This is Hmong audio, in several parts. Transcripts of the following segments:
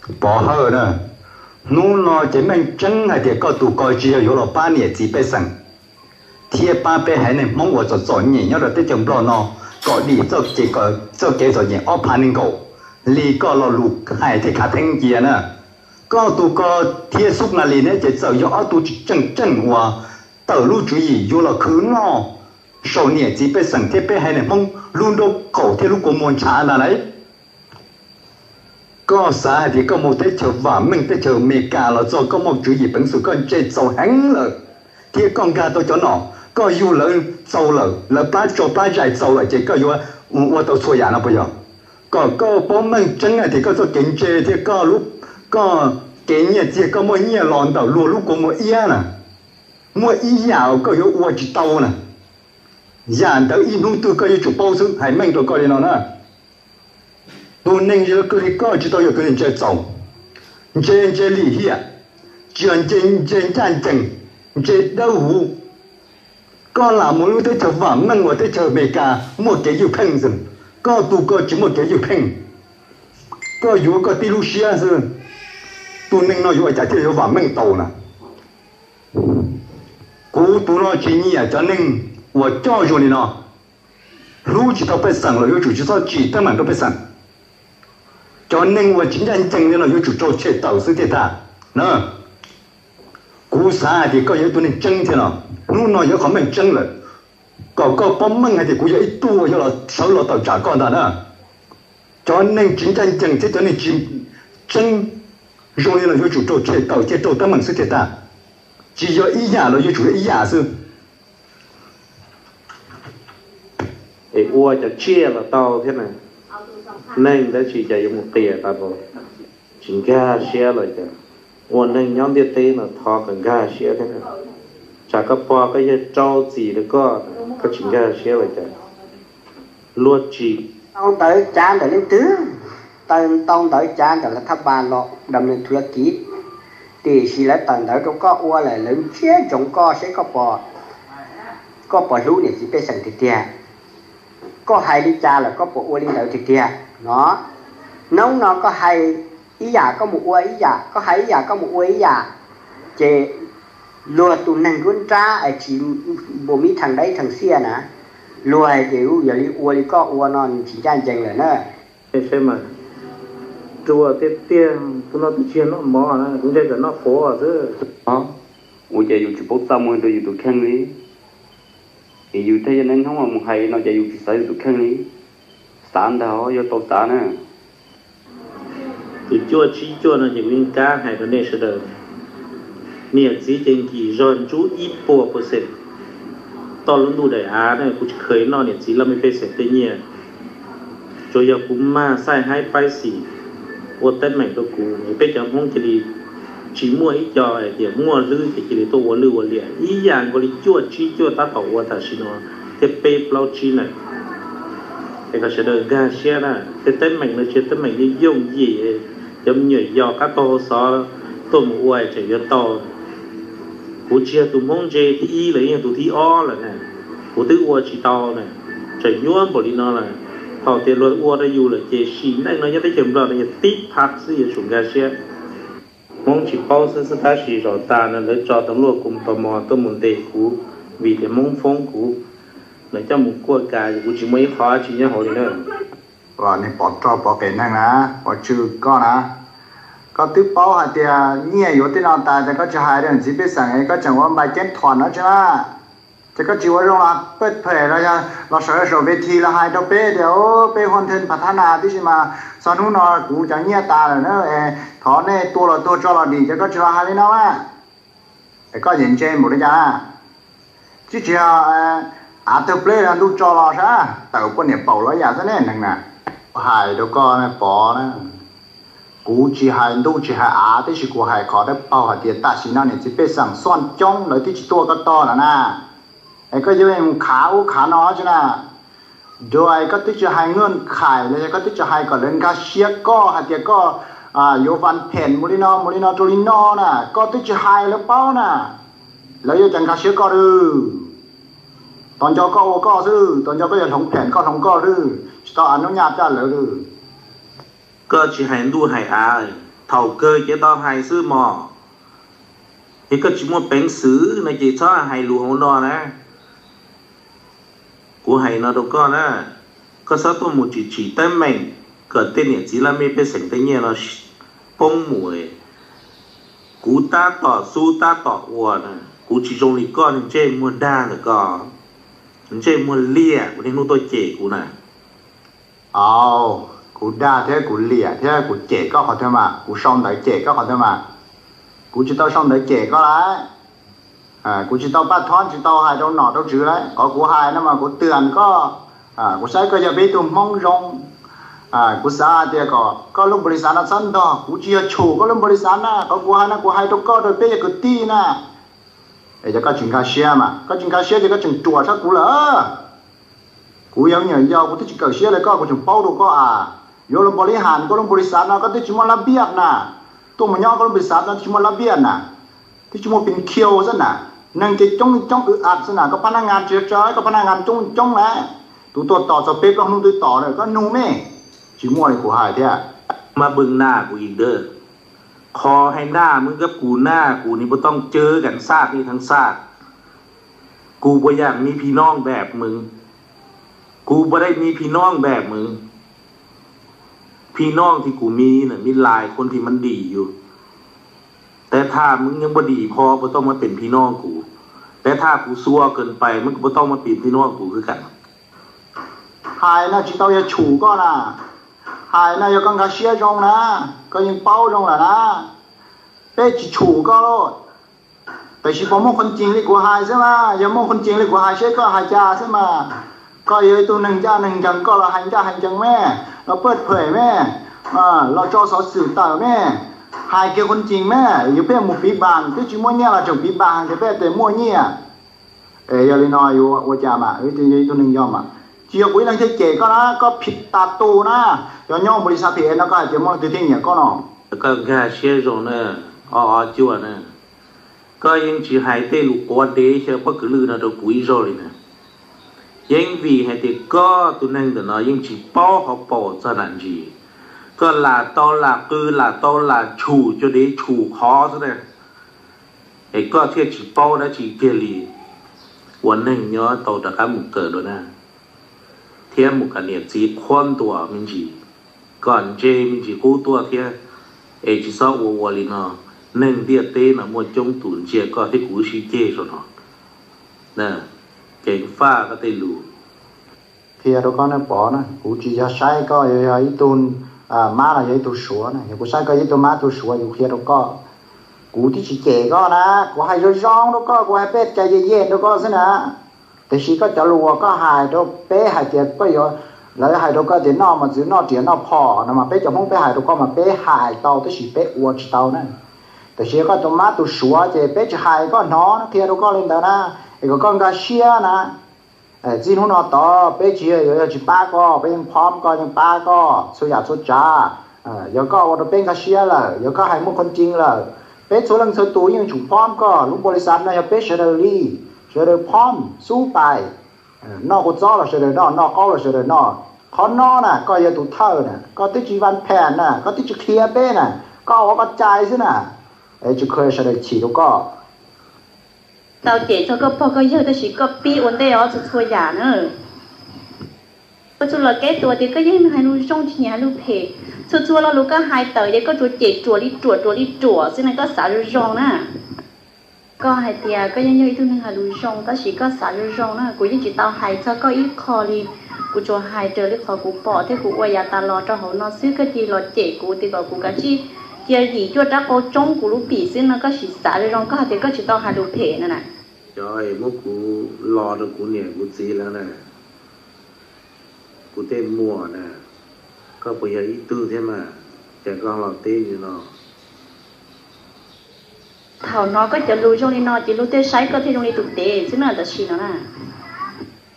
Pov Hawj na, hnub no ces meej tseeb hais tias koj tus ko tsis yog yuav los pab niam txiv pej xeem thiab pab peb haiv neeg Hmoob uas txom txom nyem nyob rau teb chaws Nplog no kom dim txoj kev txom nyem ob phav nees nkaum li koj lo lus hais thiaj khav theeb cia na. Koj tus ko thiab Xub Nas Lis ne ces txawm yog ob tug tseem tseem uas tawm lub tswv yim yuav los khwv noj saum niam txiv pej xeem thiab peb haiv neeg Hmoob lub nraub qaum thiab lub kua muag ntshav ntag lauj. Koj xav hais tias koj mus teb chaws vam meej teb chaws Amelikas los txog koj muaj tswv yim peev xwm koj ntse txaus heev lawm, thiab koj nkag tau cov nom, koj yug lawv txaus lawm, lawv plab tso plab zais txaus lawm ces koj yuav ua tau txhua yam no puas yog? Kom koj paub meej tseeb hais tias koj txoj kev ntse thiab koj lub, koj kev nyiaj txiag koj muaj nyiaj los ntawm luag lub kua muag iab na, muaj ib yam uas koj yuav ua tsis tau na. Yam ntawd ib hnub twg koj yuav tsum paub xwb, hais meej rau koj li no na. Tus neeg zoo li koj tsis tau yog tus neeg ntse txaus, ntse ntse lim hiam, tsis yog ntse ncaj ncees, ntse dawb huv. Koj lam mus lub teb chaws vam meej uas teb chaws Amelikas muaj kev ywj pheej xwb, koj tus ko tsis muaj kev ywj pheej, koj yuav koj tib lub siab xwb. Tus neeg no yuav ua cas thiaj yuav vam meej tau na? Kuv tus no tsis nyiam cov neeg uas coj zoo li no, hlub tsis tau pej xeem los yuav tsum tsis txhob tsim teeb meem rau pej xeem. Cov neeg uas tsis ncaj ncees li no yuav tsum raug tshem tawm xwb thiaj tag na. Kuv xav hais tias koj yog ib tug neeg tseeb thiab no, hnub no yog qhov meej tseeb lawm, kom koj paub meej hais tias kuv yog ib tug uas yuav los sawv los tawm tsam koj ntag na. Cov neeg tsis ncaj ncees thiab cov neeg tsis tseeb zoo li no yuav tsum raug tshem tawm thiab raug teeb meem xwb thiaj tag. Tsis yog ib yam los yuav tsum yog ib yam xwb. Es ua cov tsiaj los tau thiab na, neeg tab sis cas yuav mus qias tas npaum. Tsis nkag siab los cas, ua neeg nyob ntiaj teb no thov kom nkag siab thiab. Tsam koj pog koj yawg rau txim rau koj, koj tsis nkag siab los cas, luag tsis tau ntawv cav ntawm leej twg, tau ntawv cav ntawm las thaj npas los dam nws thu la kiv, tiam sis lawv tawm ntawv rau koj ua lawm lawv ntsiab ntsoov koj seb koj puas hlub niam txiv pej xeem tiag tiag, koj hais li cas lawm koj puas ua li ntawd tiag tiag no. Hnub no koj hais ib yam koj mus ua ib yam, koj hais ib yam koj mus ua ib yam, ces luag tus neeg nruab nrab es tsis npua mib theem dab theem xiaj na, luag hais tias yog li ua li koj ua no nws tsis ncaj ncees lawm na. Saib mas, ruam tiag tiag, tus no twb tsis yog noj mov na, kuv ntshai tsam noj quav xwb. Ua cas yus tsis paub txaj muag rau yus tus kheej li? Es yus thiaj yog neb hnub mus hais li no ces yus tsis xav yus tus kheej li. Xav ntag, yuav tau xav na. Tus cuaj tsib cuaj no ces kuv yeej kab hais rau nej sawv daws, niam txiv ces nkim zog ntsub ib puas percent. Toj lub ntuj daim av na kuv tsis kheev noj niam txiv laj mej pej xeem tej nyiaj. Tsuas yog kuv mag xaij haib paib xim ua teeb meem rau kuv, peb cov Hmoob cia li tsis muaj ib co hais tias muaj hlwb ces cia li tuaj ua lwj ua liam ib yam nkaus li cuaj tsib cuaj tab tom ua tam sim no thiab peb plaub tsib nees. Es kom sawv daws nkag siab na, tej teeb meem no tsis yog teeb meem yooj yooj yim, cov me nyuam yos qab taug hau xov tuaj mus ua tseem yuav tau. Kuv tsis yog tus Hmoob ntse thib ib los yeej yog tus thib ob lawm na, kuv twb ua tsis tau na. Tseem nyuaj npaum li no lawm, thaum tias luag ua rau yus lawm ces sim neej no nyob teb chaws Nplog no yog tib phav xwb, yuav tsum nkag siab. Hmoob tsis paub xwb xwb tab sis zaum tas no lawv tso tau luaj kum tau mos tuaj mus ntes kuv, vim tias Hmoob foob kuv, lawv coj mus kuaj kas, kuv tsis muaj ib qho dab tsi nyob hauv li na. Pov rog pov qes neeg na, pov tswj koj na. Koj twb paub hais tias nyiaj yuav tej no tas ces koj tsis hais rau niam txiv pej xeem, koj tseem ua npai ceeb thuam no tsis na. Ces koj tsis ua zoo los pej phem los yog los sawv saum ves thi los hais rau peb tias peb huaj nthee phav thab nas tib si mas txog hnub no kuv cov nyiaj tas lawm na, thov nej tua los tuag tso los dim, ces koj tsis los hais li no na. Es koj yeej ntse npaum li cas na? Tsis tsis yog av tawg pleb ntuj tso los sab tawm poj niam paum los yam xwb ne neeg na. Kuv hais rau koj pov na, kuv tsis hais ntuj tsis hais av tib si, kuv hais qhov dawb paug hais tias tam sim no niam txiv pej xeem xoj coob lawv twb tsis tuaj koj tog lawm na. Es koj yuav mus khav ub khav no tsis na. Dua koj twb tsis hais nkaj khais los yog koj twb tsis hais kom lawv nkag siab koj hais tias koj yuav vas phem mus li no mus li no rau li no na, koj twb tsis hais lawv paub na. Lawv yuav cas nkag siab koj lawm? Tos nco koj ua koj xwb, tos nco koj yuav hloov phem koj hloov koj xwb, tsis tau av nub nyaj caj lawv lawm. Koj tsis hais ntuj hais av, Thaum kawg ces tau hais xwb mog. Yog koj tsis muaj peev xwm no ces txhob hais lus hauv no na. Kuv hais no rau koj na, koj txhob tuaj mus tsim tsim teeb meem kom tej niam txiv laj mej pej xeem tej nyiaj no poob mus. Kuv tab tom xub tab tom ua na, kuv tsis zoo li koj niag ntsej muag dag ntawm ko, ntsej muag liam uas niaj hnub tuaj cem kuv na. Au, kuv dag thiab kuv liam thiab kuv cem koj qhov twg mas? Kuv sau ntawv cem koj qhov twg mas? Kuv tsis tau sau ntawv cem koj lawm. Kuv tsis tau paj thob, tsis tau hais rau nom rau tswv lawm. Qhov kuv hais no mas kuv twam koj, kuv saib koj yog peb ib tug Hmoob zoo. Kuv xav hais tias kom koj lub npaum li xav no txhob ntog, kuv tsis yog tshum koj lub npaum li xav na. Qhov kuv hais no kuv hais rau koj rau peb yog kwv tij na. Es yog koj tsis nkag siab mas, koj tsis nkag siab ces koj tseem ruam tshaj kuv lawm. Kuv yog me nyuam yaus kuv twb tsis kawm siab li koj, kuv tseem paub rau koj as. Yuav lub npaum li has koj lub npaum li xav no koj twb tsis muaj lab npiaj na. Tuaj mus nyob koj lub npaum li xav no twb tsis muaj lab npiaj na, twb tsis muaj pin khiau xwb na. Neeg ces coob coob ws am xwb na, koj phab nab ngas tsis tsa, koj phab nab ngas coob coob na. Tus tuaj tos txog peb plaub hnub twb tos lawm, koj nug me. Tsis muaj li kuv hais thiab. Mas bwm naj kuv ib dawb, qhov hais naj mws kab kuv naj kuv ni puas tooj cawv kam xaj ni thaj xaj. Kuv puas yam mi phi nooj npam mws, kuv puas dai mi phi nooj npam mws. Phi nooj thi kuv mi na, mi lais khon thi mab dim yus. Tab thaj mws yeej puas dim pho puas tooj muab pem phi nooj kuv. Tab thaj kuv xua kawg pais mws puas tooj muab pem phi nooj kuv kwv kam. Hais no tsis tau yog tshum koj na, hais no yog koj nkag siab zoo na, koj yeej paub zoo lawm na. Peb tsis tshum koj lauj. Tab sis puas muaj qhov cees li kuv hais xwb mas, yog muaj qhov cees li kuv hais seb koj hais cas xwb mas. Koj yog ib tug neeg ncaj neeg ncees, koj los hais ncaj hais ncees me, los paj phem me, los tso xov xwm tawm me, hais kiag qhov cees me. Yus peb mus piv npas twb tsis muaj nyiaj los tseem piv npas hais tias peb tes muaj nyiaj. Es yog li no yuav ua cas mas, ib tug neeg yog mas, tsis yog kuv ib leeg thiaj cem koj na, koj phim tas tus na. Cov nyob npaum li xav phim no koj hais tias muaj leej twg thiaj nyiam koj no. Koj nkag siab zoo na, ob ob cuaj na. Koj yeej tsis hais tej lus quav dev xyaw pob kws lwj no rau kuv ib zaug li na. Yeej vim hais tias koj tus neeg ntawm no yeej tsis paub hauv paus txog nam ntsis. Koj lam tau lam qw lam tau lam tshum cuag dev tshum qhov xwb na. Es koj thiaj tsis paub dab tsi kiag li. Ua neeg nyob tau rov qab mus kawm dua na, thiab mus kom niam txiv qhuab ntuas me ntsis, kom ntse me ntsis qub tuaj thiab. Es tsis txhob ua ua li no, neeg ntiaj teb no muaj coob tus ntsia koj thiab kuv wb sib ceg zaum no. Ceev faj koj tej lus. Qhia rau koj nej pom na, kuv tsis yog saib koj yog ib tug mab los yog ib tug suav na, yog kuv saib koj yog ib tug mab tug suav yus qhia rau koj. Kuv twb tsis cem koj na, kuv hais zoo zoo rau koj, kuv hais peb cai yej yej rau koj xwb na. Tiam sis koj cov lus uas koj hais rau peb hais tias koj yuav, lawv hais rau koj tias noj mos txwv noj riam noj phom no mas peb cov Hmoob peb hais rau koj mas peb hais tau tab sis peb ua tsis tau na. Tiam sis koj tus mab tus suav ces peb tsis hais koj hnov, qhia rau koj li ntawd na, es kom koj nkag siab na. Txij hnub no tod peb tsis yog tsis pab koj, peb yeej phom koj yeej pab koj txhua yam txhua tsav. Yog koj ua rau peb nkag siab lawm, yog koj hais muaj qhov ceeb lawm, peb txhua leej txhua tus yeej tsum phom koj. Lub npaum li xav no yog peb sawv daws li, sawv daws phom xub pais. Noj kua txob los sawv daws noj, noj qaub los sawv daws noj. Qhov no na koj yog tus thawj na, koj twb tsis vas phem na, koj twb tsis qhia peb na, koj ua koj cai xwb na. Es tsis khuv sawv daws chim rau koj. Tau cem txog koj pog koj yawg tab sis koj pib ua ntej ob txhua txhua yam na. Koj txuj lus kev tuas tias koj yeej hais lus zoo tsis nyiam hais lus phem. Txhua txhua lo lus koj hais tawm ces koj tsuas cem ruam li ruam ruam li ruam xwb na, koj xav zoo zoo na. Koj hais tias koj yeej yog ib tug neeg hais lus zoo tab sis koj xav zoo zoo na, kuv yeej tsis tau hais txog koj ib qho li. Kuv tsuas hais raws li qhov kuv pom thiab kuv ua yav tas los rau hauv no xwb, koj cia li los cem kuv tias kom kuv kav tsij cia yim cuaj rab qau tsoob kuv lub pim xwb no, koj sim xav zoo zoo, koj hais tias koj tsis tau hais lus phem no na. Cov es muab kuv los rau kuv niam kuv txiv lawv na, kuv tej muam na, koj puas yog ib tug thiab mas, cas koj los teb li no? Thaum hnov koj cov lus zoo li no ces luag thiaj saib koj thiaj zoo li tus dev xwb na tam sim no na.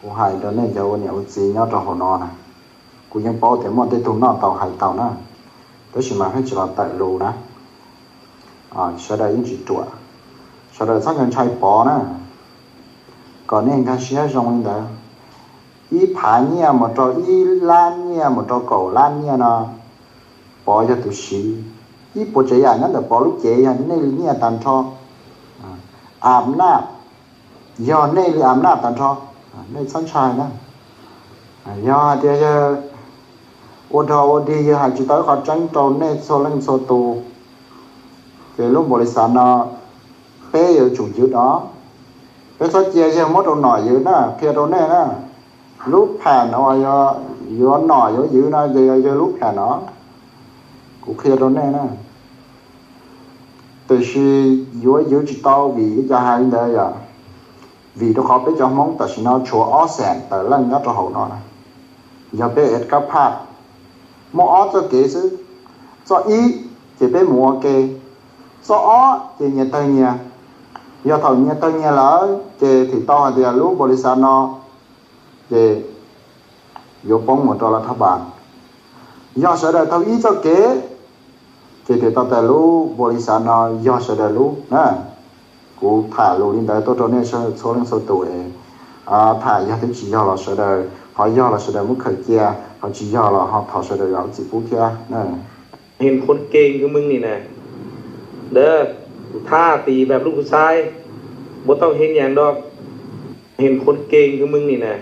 Kuv hais rau nej cov ua niam ua txiv nyob rau hauv no na, kuv yeej paub tias muaj tej tug noj tau hais tau na, tab sis mas pheej tsis los tawm lus na. Sawv daws yeej tsis ruam, sawv daws txhob ntshai Pov na, kom nej nkag siab zoo li ntawd. Ib phav nyiaj mus rau ib lab nyiaj mus rau kaum lab nyiaj no, Pov yog tus siv. Ib puas tsav yam nyob ntawm Pov lub cev yog nej li nyiaj tag nrho, am naj, yog nej li am naj tag nrho, nej txhob ntshai na. Yog hais tias yawg ua dog ua dig yawg hais tsis tau ib qho tseeb rau nej txhua leej txhua tus, ces lub npaum li xav no peb yuav tsum ywv no. Peb txhob cia yawg muab rau nom ywv na, qhia rau nej na. Lub phem no yuav nom yuav ywv no ces yog yawg lub phem no, kuv qhia rau nej na. Tiam sis yuav ywv tsis tau vim li cas hais li ntawd yom? Vim rau qhov peb cov Hmoob tam sim no tshuav ob xees tawm leej nyob rau hauv no na, yog peb ev kab phaj, muaj ob txoj kev xwb. Txoj ib ces peb mus ua ke, txoj ob ces nyias tawg nyias. Yog thaum nyias tawg nyias lawm ces thim tau hais tias lub npaum li xav no ces yuav poob mus rau lav thab pas. Yog sawv daws taug ib txoj kev ces thim tau tias lub npaum li xav no yog sawv daws lub na. Kuv tham lus li ntawd tuaj rau nej txhua leej txhua tus es tham yog twb tsis yog los sawv daws, qhov yog los sawv daws muab khaws cia, qhov tsis yog los ho thov sawv daws zam lub txim pub thiab. เห็นคนเก่งคือมึงนี่นะ เด้อ ถ้าตีแบบลูกผู้ชาย บ่ต้องเฮ็ดหยังดอก เห็นคนเก่งคือมึงนี่นะ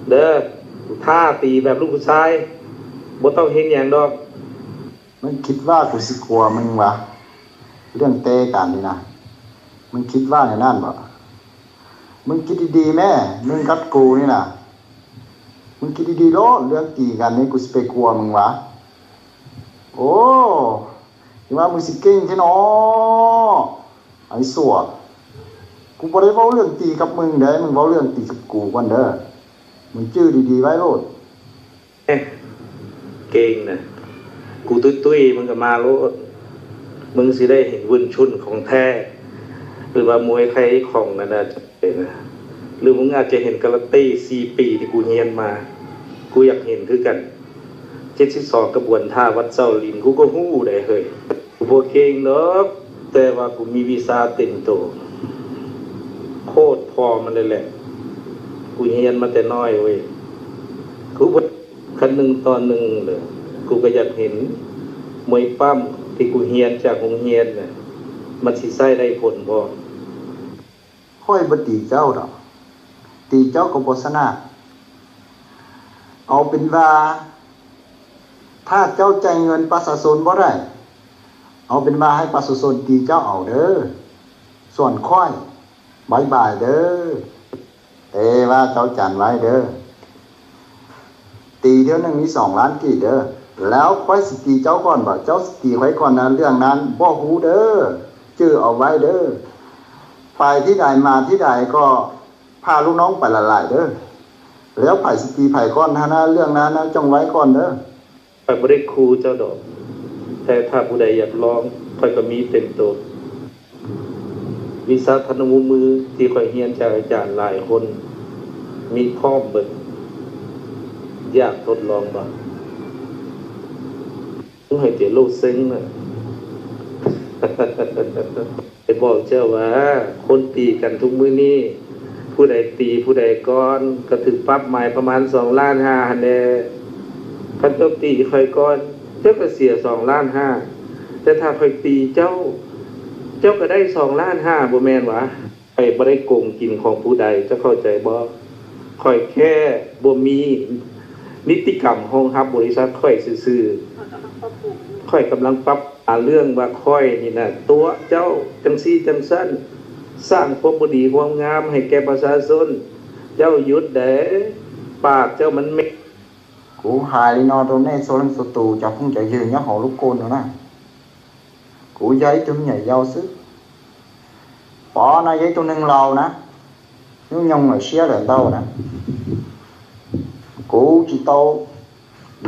เด้อ ถ้าตีแบบลูกผู้ชาย บ่ต้องเฮ็ดหยังดอก Mej khib vaj kuv xis kuas mej as, เรื่องเตะกันนี่นะ mej khib vaj nws nanj as, mej khib di di mej, mej nkav kuv ni na, mej khib di di lawm, เรื่องตีกันนี่ kuv xis pes kuas mej as. Os, yog mas mej xis keej thiab no, Aiv Xuam, kuv puas dai vaub lwj tis kab mej ntawd, mej vaub lwj tis kab kuv koj ntawd, mej cwj di di vaib lauj. เก่งนะ กูตุ้ยๆ มึงก็มาโลด มึงสิได้เห็นวัวชนของแท้ หรือว่ามวยไทยของนั่นนะ หรือมึงอาจจะเห็นการาเต้สี่ปีที่กูเฮียนมา กูอยากเห็นคือกัน เจ็ดสิบสองกระบวนท่าวัดเจ้าหลิน กูก็ฮู้ได้เฮ้ย กูบ่เก่งดอก แต่ว่ากูมีวิชาเต็มตัว โคตรพร้อมมันเลยแหละ กูเฮียนมาแต่น้อยเว้ย กูบ่ ขั้นหนึ่งตอนหนึ่งเลย กูก็อยากเห็นมวยปั้มที่กูเฮียนจากโรงเรียนน่ะ มันสิใช้ได้ผลบ่ Koj puas tis cauj os? Tis cauj koj puas xab naj? Au pes vas, thaj cauj cai nkas pas xav xoos npaum dais, au pes vas hais pas xav xoos tis cauj aus dawb, xoom khuaj, npais npais dawb, es vaj cauj cas npais dawb, tis thiab neeg ib xoom lab kis dawb, lawv khuaib xis tis cauj koj npaum cauj xis tis khuaib koj na, lwj na npauj hub dawb, cwj au vaib dawb, pais thib dais mas thib dais koj, phaj lub noob pais lam laim dawb, lawv phais xis tis phais koj na, lwj na na cooj vaib koj ntawd. ข้อยบ่ได้ขู่เจ้าดอก แต่ถ้าผู้ใดอยากลอง ข้อยก็มีเต็มตัว วิชาธนวุฒิมือที่ข้อยเรียนจากอาจารย์หลายคน มีพร้อมเบิด อยากทดลองบ่ มึงให้เตียโลกเซ็งน่ะ ไปบอกเจ้าว่า คนตีกันทุกมื้อนี้ ผู้ใดตีผู้ใดก่อน ก็ถือปรับใหม่ประมาณสองล้านห้าหั้นแหละ คันเจ้าตีข้อยก่อน เจ้าก็เสียสองล้านห้า แต่ถ้าข้อยตีเจ้า เจ้าก็ได้สองล้านห้า บ่แม่นหวา ข้อยบ่ได้โกงกินของผู้ใด เจ้าเข้าใจบ่ ข้อยแค่บ่มีนิติกรรมรองรับบริษัทข้อยซื่อๆ ข้อยกำลังปรับหาเรื่องว่าข้อยนี่นะตั๋วเจ้าจั่งซี้จั่งซั้น สร้างความบ่ดีความงามให้แก่ประชาชน เจ้าหยุดเด้ ปากเจ้ามันเหม็น Kuv hais li no rau nej txhua leej txhua tus cov phooj cov ywg nyob hauv lub koj no na, kuv yog ib tug me nyuam yaus xwb, Pov no yog ib tug neeg laus na, hnub nyoog lawm siab lawm ntau na, kuv tsis tau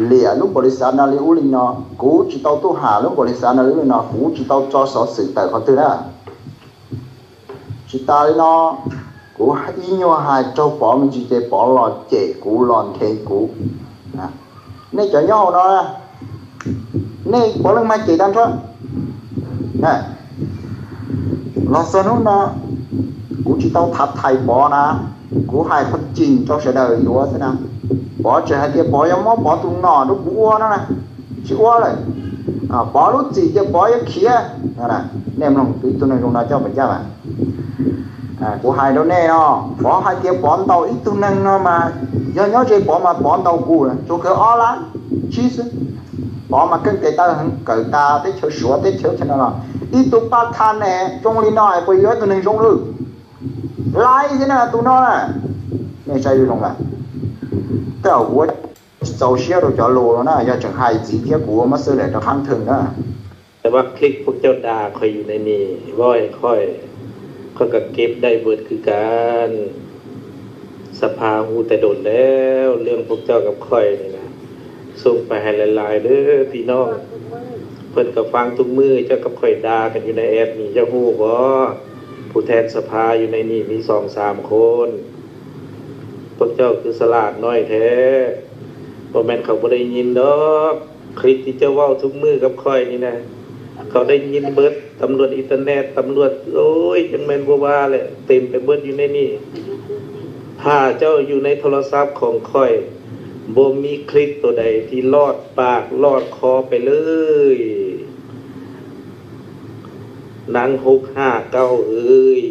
liam lub npaum li xav no li ub li no, kuv tsis tau tuaj ham lub npaum li xav no li ub li no, kuv tsis tau tso xov xwm tawm qhov twg na. Tsis tas li no, kuv ib nyuag hais raug Pov me ntsis ces Pov los cem kuv los nthe kuv. Nej cov nyob hauv no, nej puav leej mag cem tag nrho. Los txog hnub no, kuv tsis tau thav thais Pov na, kuv hais qhov tseeb rau sawv daws yuav xwb na. Pov tseem hais tias Pov yuav muab Pov tus nom rau kuv ua no na, tsis ua lawm. Pov lub txim ces Pov yuav khiav. Nej mloog tus ib tug neeg zoo no coj pes caj mas. Kuv hais rau nej no, Pov hais tias Pov ntaus ib tug neeg no mas yog nyob ze Pov mas Pov ntaus kuv tsuas kawg ob lab tsib xwb. Pov mas keej tes taw heev, kawm tas teb chaws Suav teb chaws no los. Ib tug paj thaj ne zoo li no es puas yuav ib tug neeg zoo lawm? Laiv thiab na tus no na. Nej saib zoo lawm. Tej zaum kuv tsis txaus siab rau cov lus no na, yog tseem hais txiv thiab kuv muab xwb lawm rau khab thwm na. แต่ว่าคลิปพวกเจ้าด่าข้อยอยู่ในนี่ เว้าให้ข้อย ข้อยก็เก็บได้เบิดคือกัน สภาฮู้แต่โดนแล้ว เรื่องพวกเจ้ากับข้อยนี่นะ ส่งไปให้หลายๆเด้อพี่น้อง เพิ่นก็ฟังทุกมื้อ เจ้ากับข้อยด่ากันอยู่ในแอปนี่ เจ้าฮู้บ่ ผู้แทนสภาอยู่ในนี่มีสองสามคน พวกเจ้าคือสลาดน้อยแท้ บ่แม่นเขาบ่ได้ยินดอก คลิปที่เจ้าเว้าทุกมื้อกับข้อยนี่นะ เขาได้ยินเบิด ตำรวจอินเทอร์เน็ต ตำรวจ โอ้ย จั่งแม่นบ่ว่าแหละ เต็มไปเบิดอยู่ในนี่ ถ้าเจ้าอยู่ในโทรศัพท์ของข้อย บ่มีคลิปตัวใดที่ลอดปากลอดคอไปเลย นางหกห้าเก้าเอ้ย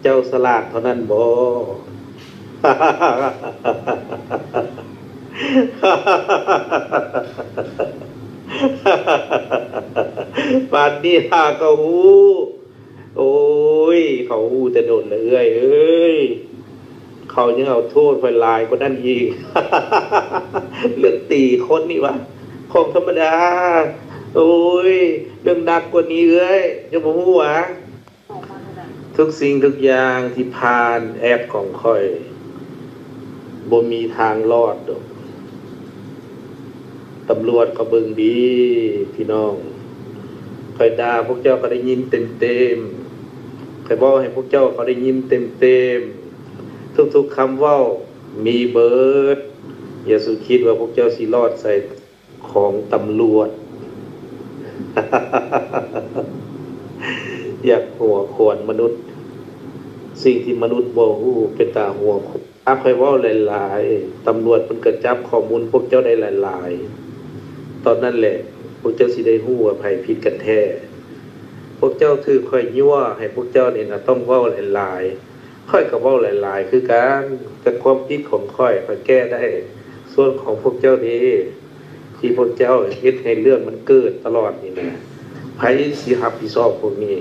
เจ้าสลาดเท่านั้นบ่ ปานนี้ข้าก็ฮู้ โอ้ย เขาฮู้แต่โดนแล้วเอื้อยเอ้ย เขายังเอาโทษข้อยหลายกว่านั้นอีก เรื่องตีคนนี่วะ ของธรรมดา โอ้ย เรื่องหนักกว่านี้เอื้อย เจ้าบ่ฮู้หวา ทุกสิ่งทุกอย่างที่ผ่านแอปของข้อย บ่มีทางรอดดอก ตำรวจก็เบิ่งดี พี่น้อง ข้อยด่าพวกเจ้าก็ได้ยินเต็มๆ ข้อยเว้าให้พวกเจ้าก็ได้ยินเต็มๆ ทุกๆคำเว้ามีเบิด อย่าสู่คิดว่าพวกเจ้าสิรอดใส่ ของตำรวจ อยากหัวขวนมนุษย์ สิ่งที่มนุษย์บ่ฮู้เป็นตาหัวขวน ถ้าข้อยเว้าหลายๆ ตำรวจเพิ่นก็จับข้อมูลพวกเจ้าได้หลายๆ ตอนนั้นแหละ พวกเจ้าสิได้ฮู้ว่าไผผิดกันแท้ พวกเจ้าถืกข้อยยั่วให้พวกเจ้านี่นะต้องเว้าหลายๆ ข้อยก็เว้าหลายๆ คือกัน แต่ความผิดของข้อย ข้อยแก้ได้ ส่วนของพวกเจ้าเด้ ที่พวกเจ้าเฮ็ดให้เรื่องมันเกิดตลอดนี่นะ ไผสิรับผิดชอบพวกนี้